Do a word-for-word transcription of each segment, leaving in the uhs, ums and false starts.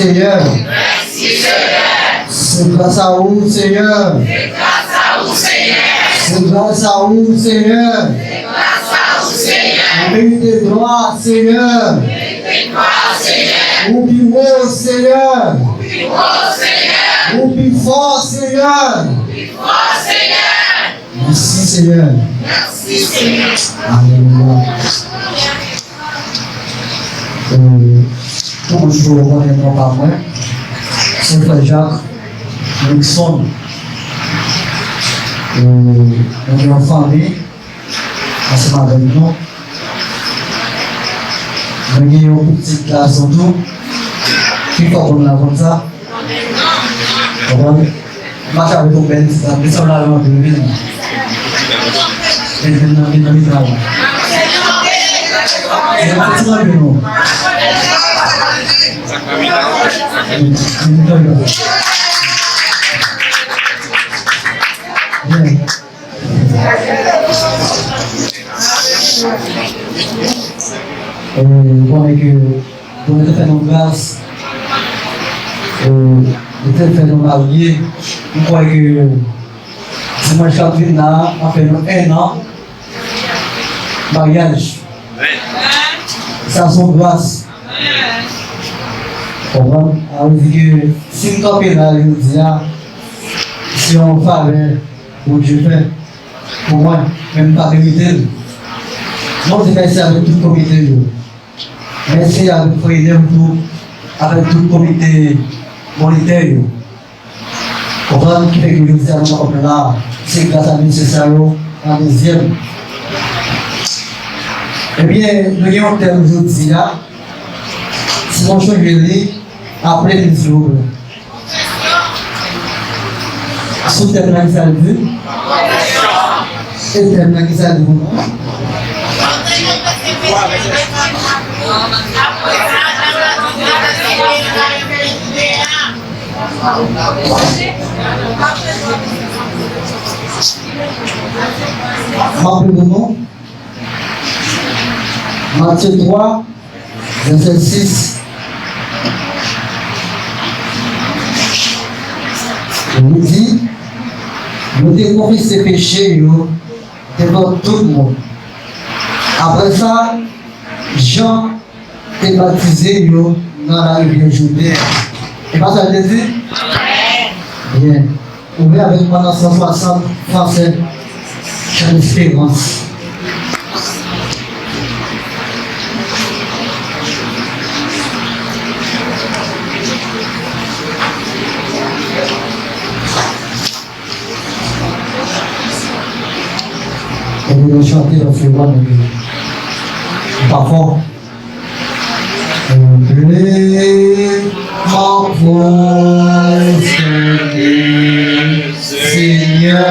Seigneur. Se grâce à vous, Seigneur. Se grâce à vous, Seigneur. Ou merite glwa, Seigneur. Ou pi wo, Seigneur. Ou pi fò, Seigneur. Mèsi, Seigneur. Alelouya. Euh, tou moun ki konnen non pa mwen, se frè Jacques Luckson. Euh, nou gen yon fanmi ansanm avèk nou. Mwen gen yon pitit gason tou. Ki fò konn la konn sa. Konprann? Mache avèk yon bèl ti zam. Desann la nan vin. Vin, vin nan, vin nan mitan la. Vin nan mitan la. Vin, vin nan mitan la. Vin. Euh, ou konnen ke Bondye te fè nou gras, euh, li te fè nou marye. M kwè ke dimanch k ap vin la, n ap fè nou en an maryaj. Sa se yon gras. Konprann? Sa vle di ke si m kanpe la jodi a, se yon favè Bondye fè pou mwen, men m pa merite l. Mwen di mèsi avèk tout komite yo. Mèsi avèk frè Enèm tou, avèk tout komite monitè yo. Konprann ki fè ke jodi a nou kapab la, se gras a mesye sa yo, nan dezyèm. Ebyen, nou gen yon tèm jodi a, si nou chanje li, apre li silvouplè. Sou tèm nan ki sa l di? E tèm nan ki sa l di pou nou? M ap li pou nou. Matye twa, vèsè sis. Li di, yo te konfese peche yo devan tout moun. Apre sa, Jan te batize yo nan larivyè Jouden. E pa sa l te di? Byen. Ouvè avèk mwen nan san swasant fransè, Chan Esperans. Ebyen, nou chante paske vwa nou pa fò. Ble m ap pwostène, Senyè,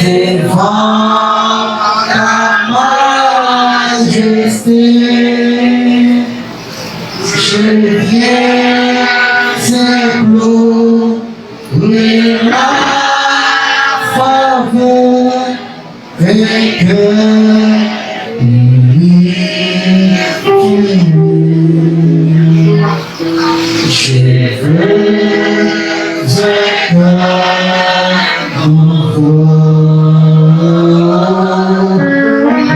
devan ta majeste. Je viens implorer la faveur. Vainqueur, je veux un cœur nouveau.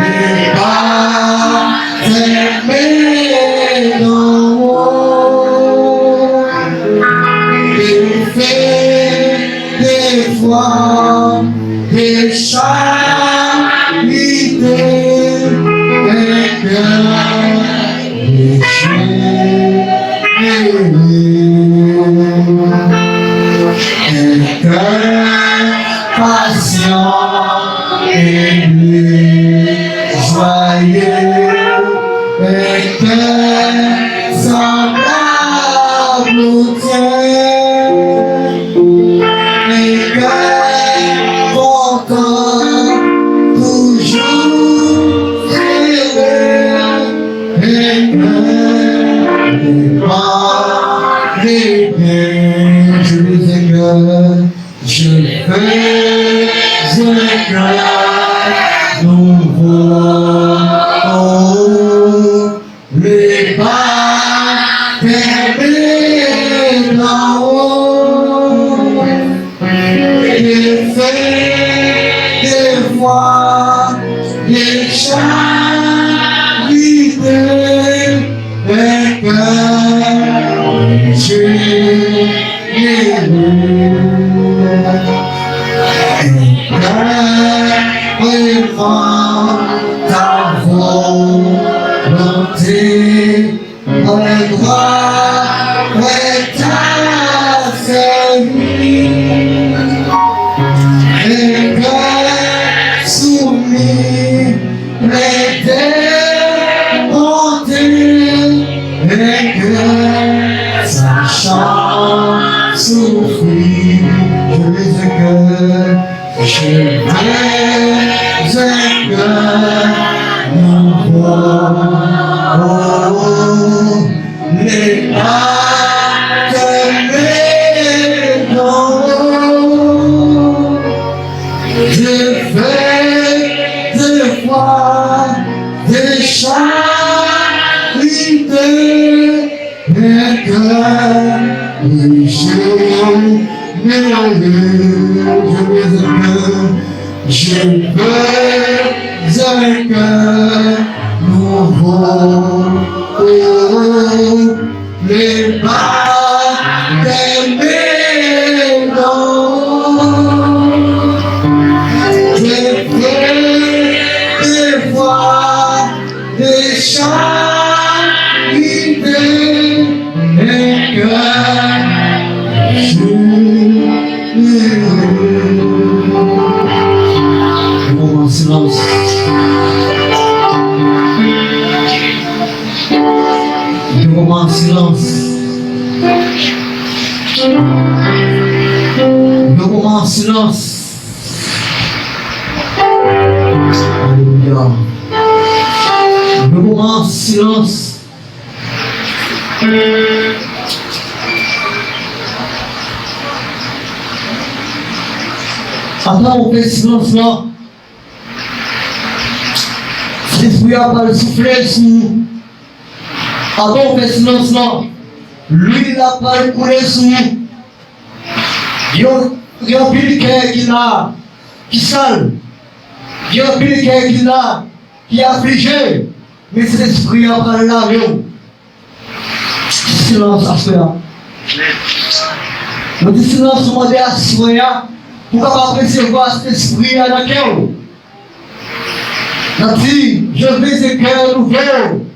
Les baptêmes d'en haut, effet des voies de charité, un cœur de Dieu aimé, un cœur patient et doux, joyeux, un cœur semblable au tien, un cœur content, toujours heureux, un cœur de gloire et de bien. Je veux un cœur, je veux un cœur nouveau. Oh, le baptême Avec un cœur nouveau, les pas de mes dons, je fais de foi, de charité. Lecteur, le jour, mais la lune, je me veux, je veux un cœur nouveau. Oh, les pas de mes dons, je fais de foi, de charité, un cœur généreux. Yon moman silans. Yon moman silans. Yon moman silans. Alelouya. Yon moman silans. Antan w fè silans lan, Sentespri a pral soufle sou ou. Antan w fè silans lan, lwil la pral koule sou ou. Gen, gen anpil kè ki la, ki sal. Gen anpil kè ki la, ki aflije. Men Sentespri a pral lave w. Silans aswè a. Nou di silans, nou mande aswè a pou w kapab resevwa Sentespri a nan kè w. N ap di, je veux un cœur nouveau.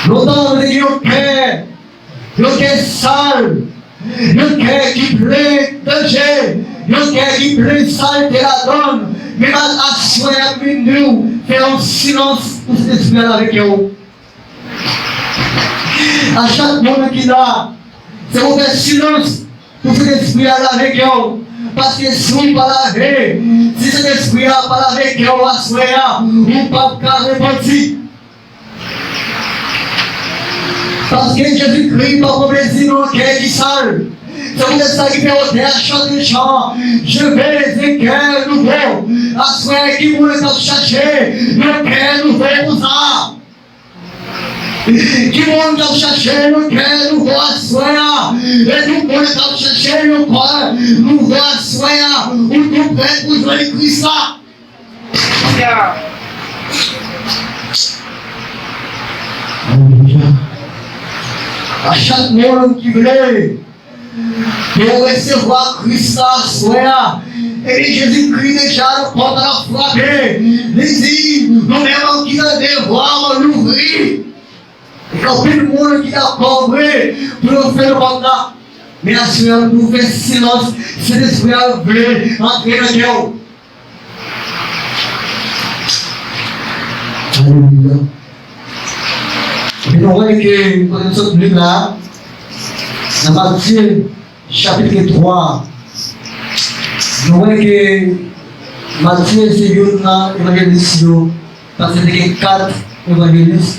Lontan, nou te gen yon kè, yon kè sal, yon kè ki plen danje, yon kè ki plen salte ladan l. Men aswè a, m vin di w, fè yon silans pou Sentespri a lave kè w. A chak moun ki la, se pou fè silans pou Sentespri a lave kè w. Paske si w pa lave, si Sentespri a pa lave kè w aswè a, ou p ap ka repanti. Paske Jezikri pa pran plezi nan kè ki sal. Se poutèt sa ki fè otè a chante chan, je veux un cœur nouveau. Aswè, ki moun k ap chache yon kè nouvo pou sa? Ki moun k ap chache yon kè nouvo aswè a? E tout moun k ap chache yon kè nouvo aswè a, ou tou prè pou jwenn Kris la? Alelouya. A chak moun ki vle pou w resevwa Kris la aswè a. Epi Jezikri deja nan pòt la frape. Li di, nou menm ki tande vwa m, louvri. E gen anpil moun ki dakò vre pou yo fè pòt la. Men aswè a, nou fè silans, Sentespri a vle antre nan kè w. Alelouya. Epi nou wè ke, kote n sot li la, nan Matye, chapit twa, nou wè ke Matye se youn nan evanjelis yo, paske te gen kat evanjelis.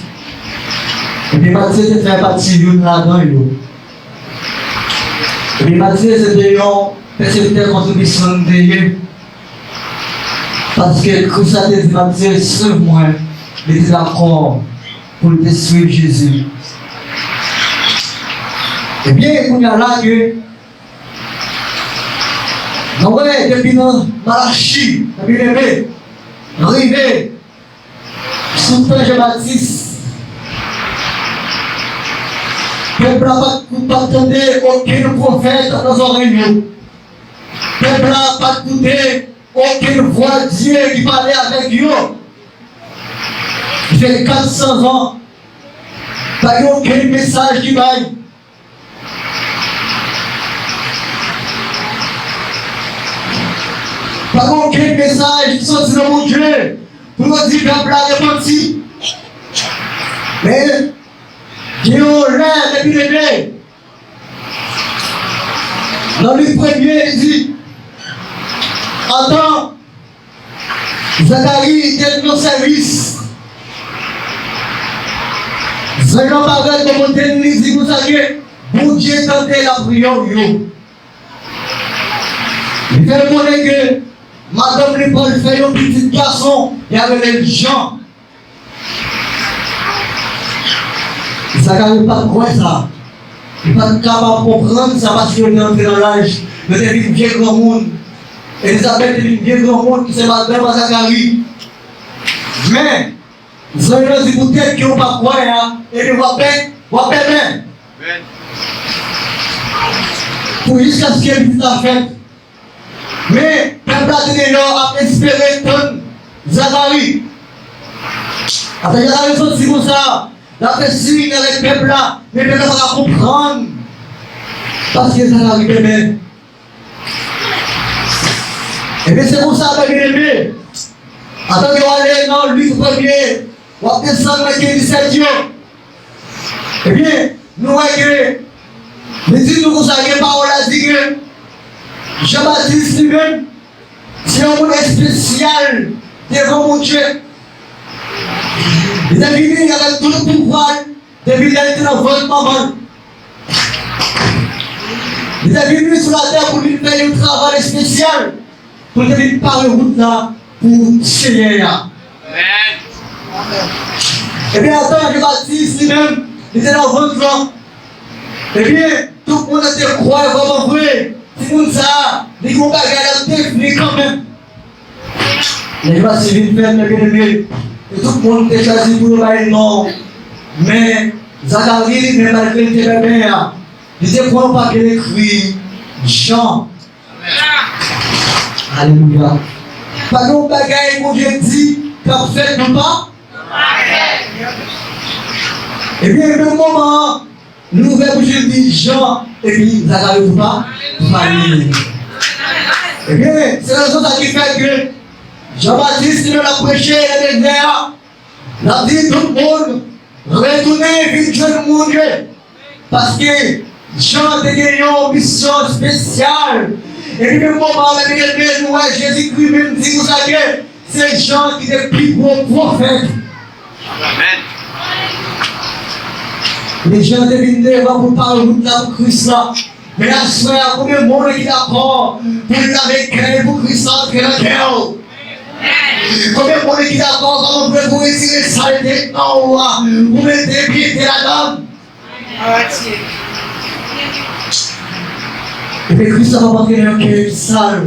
Epi Matye te fè pati youn ladan yo. Epi Matye se te yon pèseptè kontribisyon li te ye. Paske Kris la te di Matye, suiv mwen, li te dakò pou l te suiv Jezi. Ebyen, kounye a la ke, nou wè, depi nan Malachi, depi leve, rive sou tan Jan Batis, pèp la pa t, pa t tande okenn pwofèt nan zòrèy yo. Pèp la pa t koute okenn vwa Dye ki pale avèk yo. Li fè kat san zan, pa gen okenn mesaj ki bay. Pa gen okenn mesaj ki soti nan Bondye pou yo di pèp la repanti. Men, gen yon lè depi leve, nan Lik premye, li di, Antan Zakari te nan sèvis, zanj lan parèt bò kote l, li di konsa ke Bondye tande lapriyè w yo. Li fè l konnen ke madanm li pral fè yon pitit gason, y a rele l Jan. Zakari pa t kwè sa. Li pa t kapab konprann sa paske yo te antre nan laj. Yo te vin vye granmoun. Elizabèt te vin vye granmoun ki se madanm a Zakari. Men, zanj lan di poutèt ke w pa kwè a, ebyen w ap bè, w ap bèbè. Pou jiskaske pitit la fèt. Men, pèp la te deyò ap espere tann Zakari. Apre Zakari soti konsa, l ap fè siy avèk pèp la, men pèp la pa ka konprann. Paske Zakari bèbè. Ebyen, se konsa, byeneme, antan ke w ale nan Lik premye, w ap desann nan ke disèt yo. Ebyen, nou wè ke li di nou konsa ke pawòl la di ke Jan Batis li menm, se yon moun espesyal devan Bondye. Li te vini avèk tout pouvwa l depi lè li te nan vant manman l. Li te vini sou latè pou li fè yon travay espesyal, pou li te vin pare wout la pou Senyè a. Ebyen, antan Jan Batis li menm, li te nan vant lan. Ebyen, tout moun te kwè vrèman vre, timoun sa a, li gon bagay l ap devni kanmenm. Lè Jan Batis vin fèt, byeneme, e tout moun te chwazi pou yo ba l non. Men, Zakari li menm, malgre li te bèbè a, li te pran yon papye, l ekri Jan. Alelouya. Pa gen yon bagay Bondye di k ap fèt, nou pa. Ebyen, menm moman an, li ouvè bouch li, li di Jan, epi Zakari tou pa, tou pa li. Ebyen, se rezon sa ki fè ke Jan Batis, li menm, l ap preche nan dezè a. L ap di tout moun, retounen vin jwenn Bondye. Paske Jan te gen yon misyon espesyal. Epi menm moman an, byeneme, nou wè Jezikri menm di konsa ke se Jan ki te pi gwo pwofèt. Amèn. Men Jan te vin devan pou pare wout la pou Kris la. Men aswè a, konbyen moun ki dakò pou l lave kè l pou Kris antre nan kè w? Konbyen moun ki dakò kòman pou l pou retire salte nan ou a, pou mete pyete ladan l? Epi Kris la p ap antre nan kè ki sal.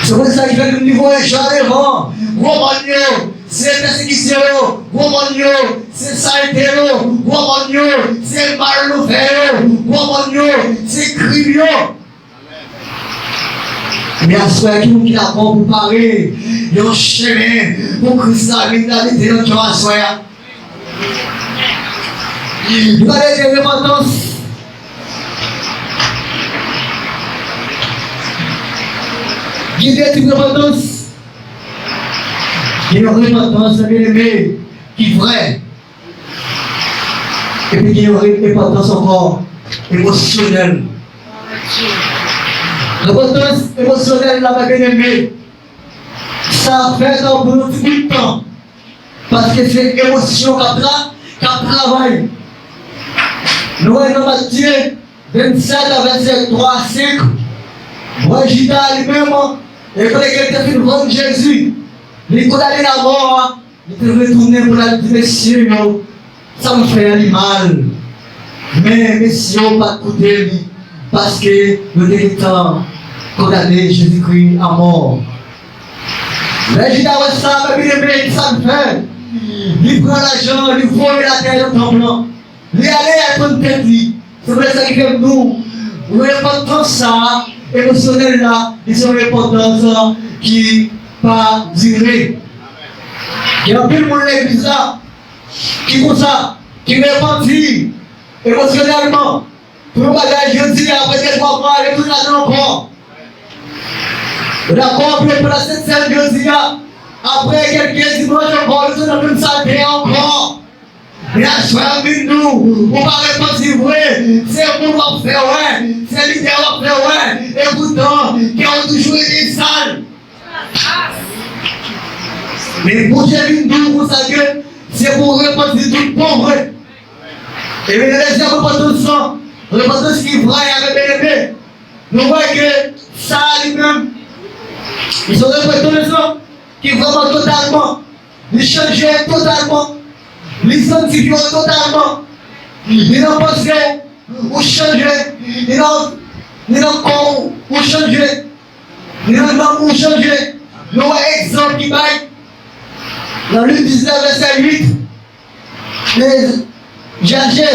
Se pou sa ki fè nou voye Jan devan. Gwo mòn yo, se pèsekisyon yo. Gwo mòn yo, se salte yo. Gwo mòn yo, se mal nou fè yo. Gwo mòn yo, se krim yo. Men aswè, ki moun ki dakò pou pare yon chemen pou Kris la vin abite nan kè w aswè a? Nou pale de repantans. Gen de tip repantans. Gen yon repantans, byeneme, ki vrè. Epi gen yon re-, repantans ankò emosyonèl. Repantans emosyonèl la, byeneme, sa fèt pou yon ti bout tan. Paske se emosyon k ap tra-, k ap travay. Nou wè nan Matye vennsèt a vèsè twa a senk, nou wè Jida li menm, e kote ke l te fin vann Jezi, li kondane l a mò a, li te retounen pou l al di mesye yo, sa m fè a li mal. Men mesye yo pa t koute li, paske yo te gentan kondane Jezikri a mò. Lè Jida wè sa, byeneme, sa l fè? Li pran lajan, li voye l atè nan tanp lan. Li ale, al pann tèt li. Se pou sa ki fè m di w, repantans sa a, emosyonèl la, li se yon repantans ki pa dire. Gen anpil moun legliz la ki konsa, ki repanti emosyonèlman. Pou yon bagay jodi a, apre de twa mwa, yo tounen ladan l ankò. Yo dakò pou yo pran Sentsèn jodi a, apre kèlke dimanch ankò, yo tounen nan menm salte a ankò. Men aswè a m vin di w, ou pa repanti vre, se moun w ap fè wè, se lidè w ap fè wè, epoutan, kè w toujou rete sal. Men Bondye vin di w konsa ke se pou w repanti tout bon vre. Ebyen, nan dezyèm repantans lan, repantans ki vrè a, men byeneme, nou wè ke sa a li menm, li se yon repantans lan ki vrèman totalman, li chanje totalman, li sanktifye w totalman, li nan panse w, ou chanje, li nan, li nan kò w, ou chanje, li nan nanm ou, chanje. Nou wè egzanp ki bay nan Lik diznèf, vèsè uit. Men Zache,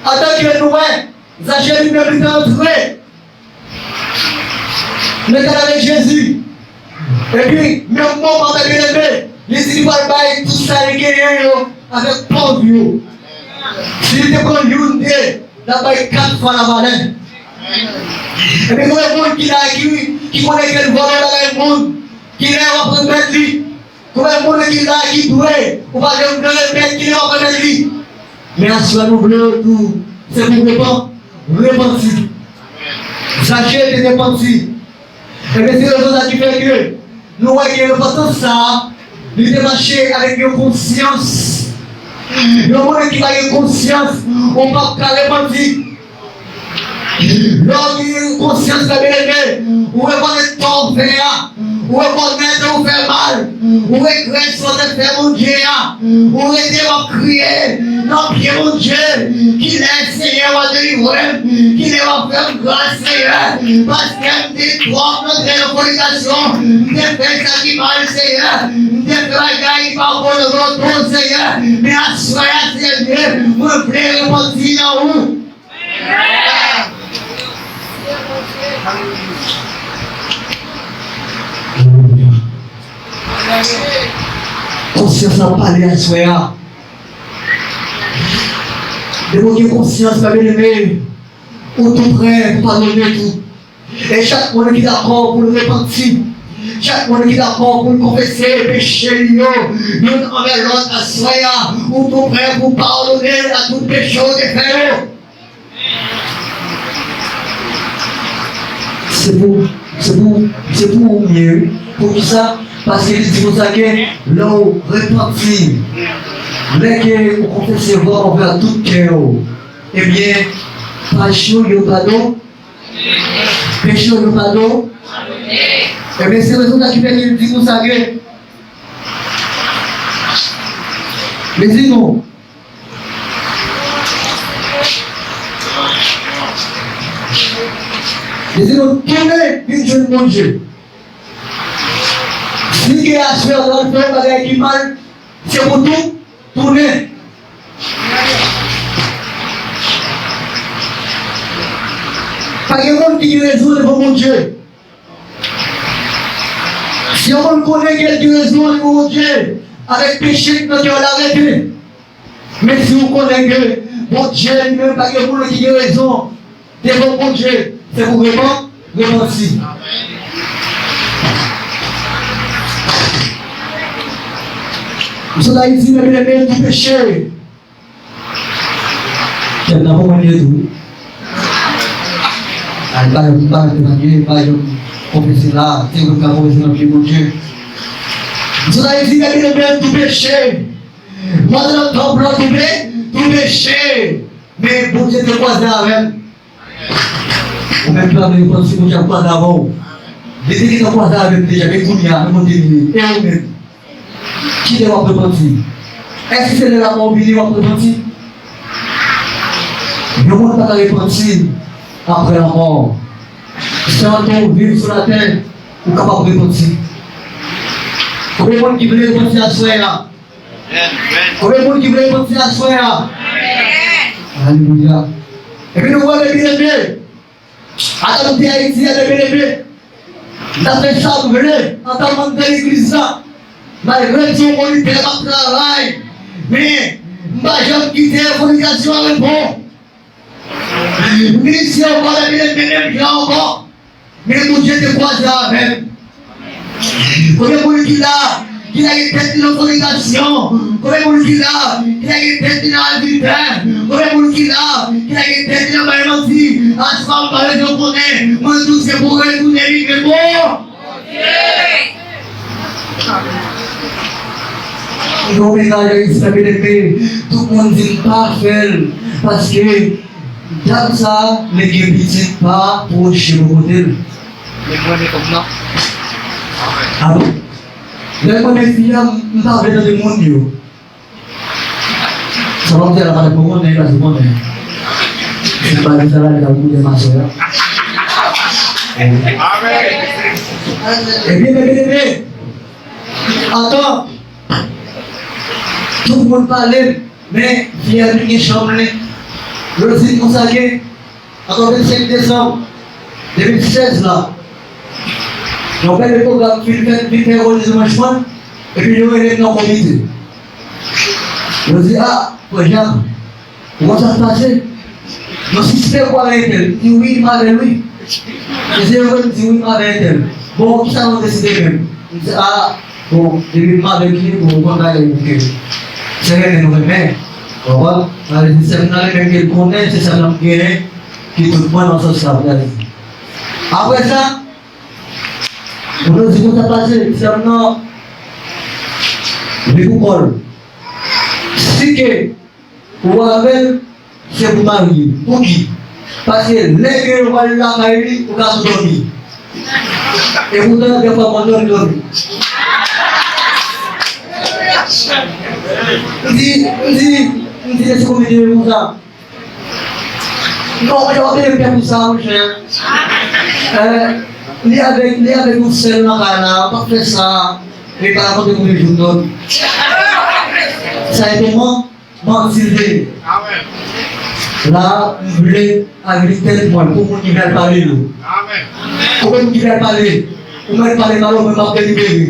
antanke nou wè, Zache li menm li te antre, li te avèk Jezi. Epi, menm moman, men byeneme, li di li pral bay tout sa li genyen yo avèk pòv yo. Si li te pran youn, de, l ap bay kat fwa lavalè. Epi, nou wè moun ki la ki, ki konnen ke l vòlè bagay moun, ki lè w ap remèt li. Konbyen moun ki la ki dwe, ou pa janm dwe remèt, ki lè w ap remèt li? Men aswè nou vle w tou, se pou repan, repanti. Zache te repanti. Ebyen, se rezon sa ki fè ke nou wè ke repantans sa a, li te mache avèk yon konsyans. Yon moun ki pa gen konsyans, ou p ap ka repanti. Lè w gen konsyans la, byeneme, ou rekonèt tò w fè a, ou rekonèt ou fè mal, ou regrèt sa w te fè Bondye a, ou rete w ap kriye nan pye Bondye, kilè Senyè w a delivre m, kilè w a fè m gras, Senyè, paske m te twòp antre nan fònikasyon, m te fè sa ki mal, Senyè, m te fè bagay ki pa bon nan zye w, Senyè, men aswè a, Senyè, mwen vle repanti nan ou. Konsyans la pale aswè a. Depi w gen konsyans la, byeneme, ou tou prè pou padone tou. E chak moun ki dakò pou l repanti, chak moun ki dakò pou l konfese peche li yo, youn anvè lòt aswè a, ou tou prè pou padone a tout peche w te fè yo. Se pou, se pou, se pou ou m ye, wi. Poukisa? Paske li di konsa ke lè w repanti, lè ke ou konfese vre w anvè tout kè w, ebyen, peche w yo padone. Peche w yo padone. Ebyen, se rezon sa ki fè ke li di konsa ke, li di nou, Li di nou, tounen vin jwenn Bondye. Si gen aswè w pral fè yon bagay ki mal, se pou tou tounen. Pa gen moun ki gen rezon devan Bondye. Si yon moun konnen ke l gen rezon devan Bondye, avèk peche nan kè l, arete. Men si w konnen ke Bondye li menm pa gen moun ki gen rezon devan Bondye, se pou repan-, repanti. M sot Ayiti, men byeneme, tou peche. Kèm nan pou mwen li tou. Ay, m pa, m pa, m pa, m pa konfese la, se mwen k ap konfese nan pye Bondye. M sot Ayiti, men byeneme, tou peche. Mwen nan tanp lan tou pe-, tou peche. Men Bondye te kwaze avè m. Ou menm ki pa vle repanti, Bondye ap kwaze avè w. Li te gentan kwaze avè m deja, men kounye a, men kote li ye. E ou menm? Kilè w ap repanti? Èske se lè lanmò vini w ap repanti? Yon moun pa ka repanti apre lanmò. Se antan w viv sou latè, ou kapab repanti. Konbyen moun ki vle repanti aswè a? Konbyen moun ki vle repanti aswè a? Alelouya. Epi nou wè, men byeneme, ata nou te Ayiti a, men byeneme, m ta fè sa m vle antan manm de legliz la. Malgre m se yon moniteur, m ap travay, men m pa janm kite fònikasyon an repo. M vin isi ankò, men byeneme, menm jan ankò. Men Bondye te kwaze avè m. Konbyen moun ki la, ki lage tèt li nan fònikasyon? Konbyen moun ki la, ki lage tèt li nan adiltè? Konbyen moun ki la, ki lage tèt li nan bay manti? Aswè a, m pa bezwen konnen, mwen di w se pou retounen li, men bon. Yon mesaj a Islè, byeneme, tout moun di m pa fè l, paske dam sa, li gen pitit pa pwoche bò kote l. Li pran li kòm nan. Amen. Lè mwen men fi a, m pa vle tande moun yo. Sa pa vle di a la pa t bon konnen, pa t bon konnen. Se pa di sa la, li ka koute masè a. Amen. Ebyen, ebyen, ebyen. Atann. Tout moun pale, men fi a vin gen chanm li. Yo di konsa ke, atann vennsenk desanm de mil sèz la, yon bèl pwogram fin fèt, fin fè reyinyon dimanch mwen, epi yo rele m nan komite. Yo di, a, frè Jak, ou konn sa k pase? Yon sispèk ou avèk entèl. M di, wi, m avè l, wi. Mesye yo di, wi, m avè entèl. Bon, kisa nou deside menm? M di, a, bon, depi m avèk li, bon, ou konn bagay yo ke se renmen nou renmen. Ou konprann? Sa vle di, sè m nan li menm ke l konnen, se sè m nan m genyen, ki tout mwen nan sans sa, frè. Apre sa, moun yo di, konn sa k pase? Sè m nan, li pou kò l. Si ke ou avè l, se pou marye. Pouki? Paske lè ke yo pral lakay li, ou ka tou dòmi. E poutan, dèfwa, mwen dòmi, dòmi. M di, m di, m di, se komedi konsa. Non, yo ap peye m pè pou sa, monchè. Eh, li avèk, li avèk yon sèl nan kay la, pa fè sa. Li pa rakonte pou li joun dòmi. Sa e pou mwen. Manti l te ye. La, m vle avili tèt mwen pou moun ki vle al pale yo. Pou moun ki vle al pale, ou mèt pale mal, mwen m ap delibere.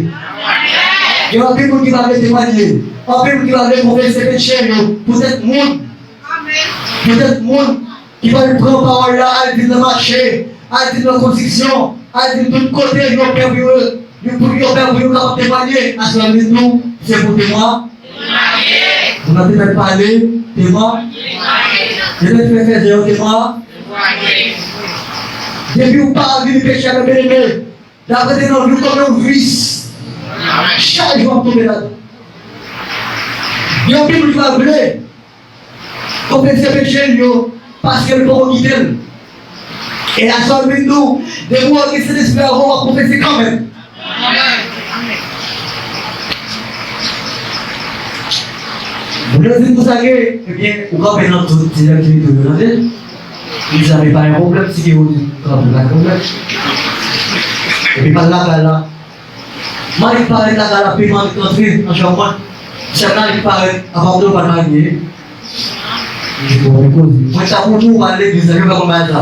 Gen anpil moun ki pa vle temwanye. Anpil moun ki pa vle konfese peche yo poutèt moun. Poutèt moun ki pral pran pawòl la, al di l nan mache, al di l nan konstriksyon, al di l tout kote, yo pè pou yo, yo, pou yo pè pou yo kapab temwanye. Aswè a, m vin di w, se pou temwa-, temwanye. Pou nou te mèt pale, temwa-, temwanye. Te mèt fè fèzè yo, temwa-, temwanye. Depi ou pa vini peche a, byeneme, l ap rete nan vi w kòm yon vis. Chak jou w ap tonbe ladan. Gen anpil moun ki pa vle konfese peche l yo, paske l poko kite l. E aswè a m vin di w, depi w gen Sentespri a, w ap konfese kanmenm. Moun yo di m konsa ke, ebyen, ou kanpe nan tout ti aktivite w yo, tande. M di sa, men pa yon pwoblèm, si ke ou di m kanpe, pa yon pwoblèm. Epi m al lakay la. M annik parèt lakay la, peman annik rantre nan chanm mwen. Sè m nan annik parèt, apa m te pral marye. M di, bon, men koze. Mwen ta pou tou, ou pa al legliz la, yo pa konn bagay sa.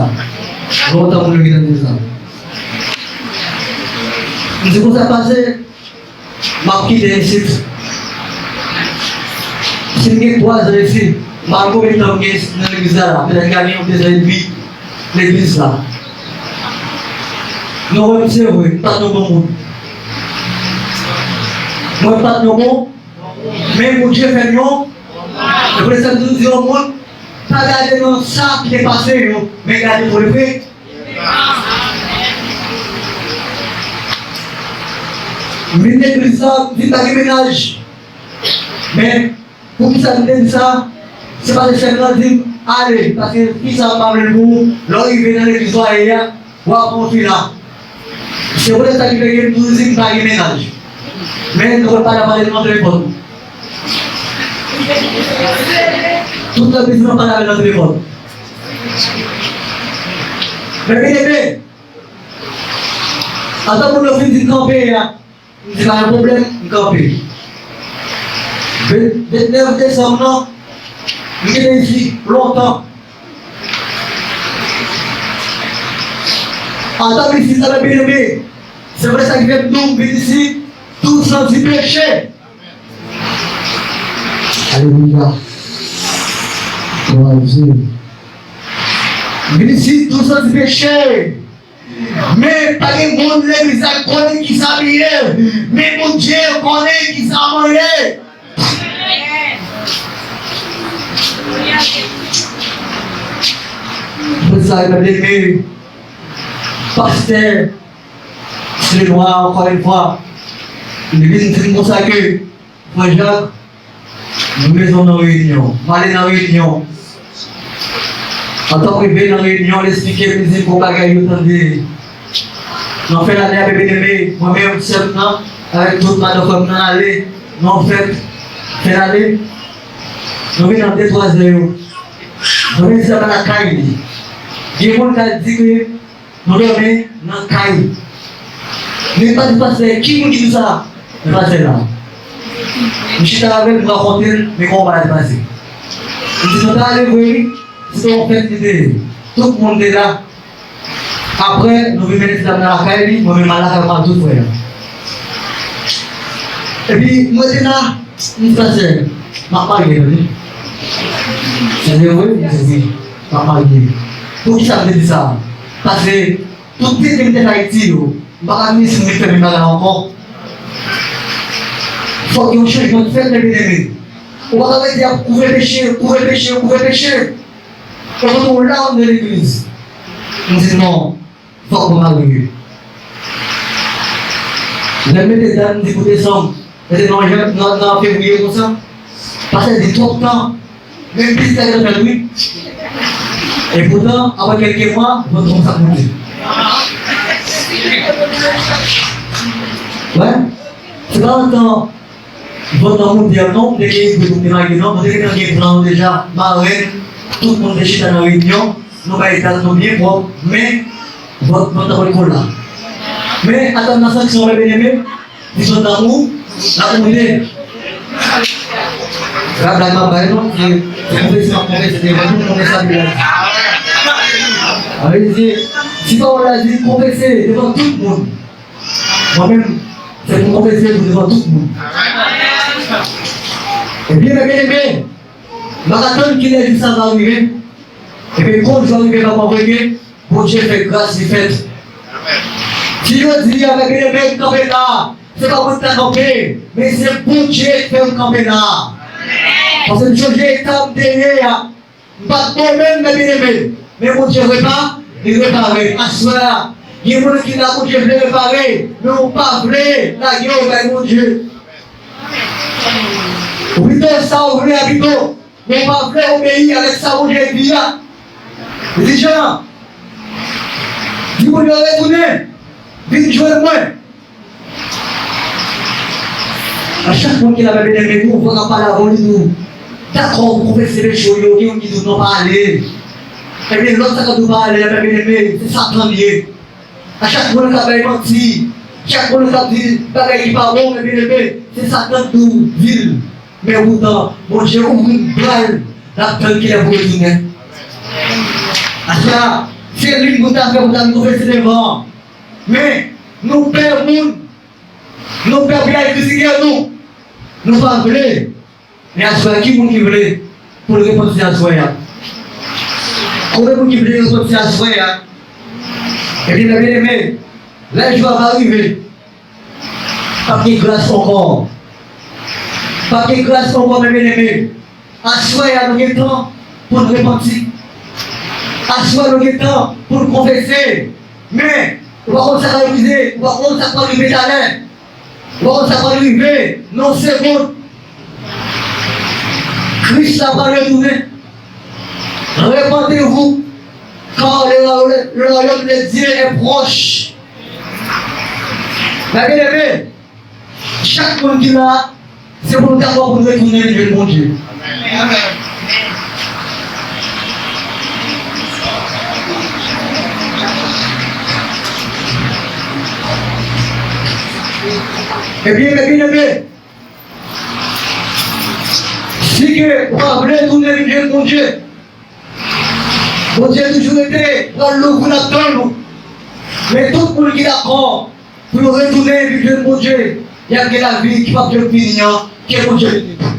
Lontan moun yo gentan di sa. M di, konsa pase, m ap kite isit. Si m gen twa zan isit, m pa konn konbyen tan m gen nan legliz la la. Petèt gade yon de zan edmi legliz la. Non, wè, se vre, m pa t yon bon moun. Mwen pa t yon bon, men Bondye fè m yon. Se pou sa m toujou di yon moun, pa gade nan sa ki te pase yo, men gade pou le vre. M vin legliz la, m vin pa gen mennaj. Men, poukisa m te di sa? Se paske sè m nan di m, ale, paske fi sa a m pa vle l pou ou, lè w rive nan legliz w a ye a, w a pran yon fi la. Se poutèt sa ki fè ke m toujou di m pa gen mennaj. Men, nou pa ta pale nan telefòn. Tout legliz nou pa ta pale nan telefòn. Men, byeneme, antan moun yo fin di kanpe a, m di pa gen pwoblèm, m kanpe. Ven-, vennèf desanm nan, m kite isit lontan. Antan m isit la, byeneme, se vre sa ki fè m di w, m vin isit, tou santi peche. Alelouya. Glwa a Dye. M vin isit, tou santi peche. Men pa gen moun legliz la konnen kisa m ye. Men Bondye konnen kisa mwen ye. Pou sa, pastè Silenwa, ankò yon fwa, li vin di m konsa ke, Frè Jak, nou bezwen nan reyinyon. M ale nan reyinyon. Antan m rive nan reyinyon, l esplike m, li di m gon bagay yo tande. Nan fen lane a, byeneme, mwen menm, sè m nan, avèk tout madan frè m nan, ale nan fèt fen lane. Nou vin nan de, twa zè yo. Mwen menm, sè m nan lakay li. Gen moun k al di ke Nou dòmi nan kay. Men pa di pastè, ki moun ki di sa? Men pastè la. M chita avè l, m rakonte l, men kòman bagay pase. M di nou ta ale vre wi, se te yon fèt li te ye. Tout moun te la. Apre, nou vin mennen ti dam nan lakay li, mwen menm m al lakay mwen ak tout frè. Epi, mwen te la, m di pastè, m ap marye, tande. Se vre, wi, m di wi, m ap marye. Poukisa m te di sa? Paske Tout tete m tèt Ayiti yo, m pa ka vin isit m vin fè menm bagay la ankò. Fòk yon chanjman t fèt, men byeneme. Ou pa ka rete ap kouvre peche, kouvre peche, kouvre peche. Epi tou la ou nan legliz. M di non, fòk mwen marye. Lè m mete dat, m di pou desanm. Mete nan jan, nan, nan fevriye konsa. Pastè di twòp tan. Menm plis ta gentan fèt wi. Epoutan, apre kèlke mwa, vant mwen sa monte. Wè, se pa antan vant lan monte an non, m te gen ide pou m te marye non, mwen te gentan gen plan an deja, marenn, tout moun te chita nan reyinyon, nou bay dat nou byen pwòp, men vant mwen t ap pral kola. Men, atann nan sanksyon, mè byeneme, Li sot nan mou, l ap moute. Se pa blag m ap bay non, se, se konfese m ap konfese devan tout moun, sa Bib la di. Sa vle di, si pawòl la di konfese devan tout moun, mwen menm, se pou m konfese pou devan tout moun. Ebyen, mè byeneme, m pa ka tann kilè jou sa va rive. Ebyen, gon jou a rive, pa konprann ke Bondye fè gras li fèt. Si jodi a, mè byeneme, m kanpe la, se pa mwen ki ta kanpe, men se Bondye ki fè m kanpe la. Paske m sonje eta m te ye a, m pa t bon menm, mè byeneme, men Bondye repa, li repare. Aswè a, gen moun ki la Bondye vle repare, men ou pa vle lage yo bay Bondye. Ou pito sa ou vle a pito. Men w pa vle obeyi avèk sa Bondye di a. Li di Jan, di moun yo retounen, vin jwenn mwen. A chak moun ki la, mè byeneme, tou, fò n ap pale avè w, li di w, dakò, pou konfese peche w yo, gen youn ki di w non, pa ale. Ebyen, lòt sa k ap di w pa ale a, mè byeneme, se Satan l ye. A chak moun k ap bay manti, chak moun k ap di bagay ki pa bon, mè byeneme, se Satan k di w di l. Men poutan, Bondye ouvri bra l, l ap tann kilè pou retounen. Aswè a, se li pou ta fè pou ta vin konfese devan an. Men, nou pè moun, nou pè pou y al kritike nou. Nou pa vle. Men aswè a, ki moun ki vle pou l repanti aswè a? Konbyen moun ki vle repanti aswè a? Ebyen, mè byeneme, lè jou a va rive, p ap gen gras ankò. P ap gen gras ankò, mè byeneme. Aswè a, nou gen tan pou n repanti. Aswè a, nou gen tan pou n konfese. Men, ou pa konn sa k ap rive, ou pa konn sa k ap rive talè. Bon, sa pral rive nan yon segonn. Kris la pral retounen. Repentez-vous, car le, le, le royaume de Dieu est proche. Mè byeneme, chak moun ki la, se pou nou dakò pou nou retounen vin jwenn Bondye. Ebyen, mè byeneme, si ke w pa vle tounen vin jwenn Bondye, Bondye toujou rete, pral louvri l ap tann ou. Men tout moun ki dakò pou yo retounen vin jwenn Bondye, y ap gen lavi ki p ap janm fini an. Ke Bondye beni nou.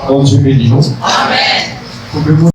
Bondye beni nou. Amèn.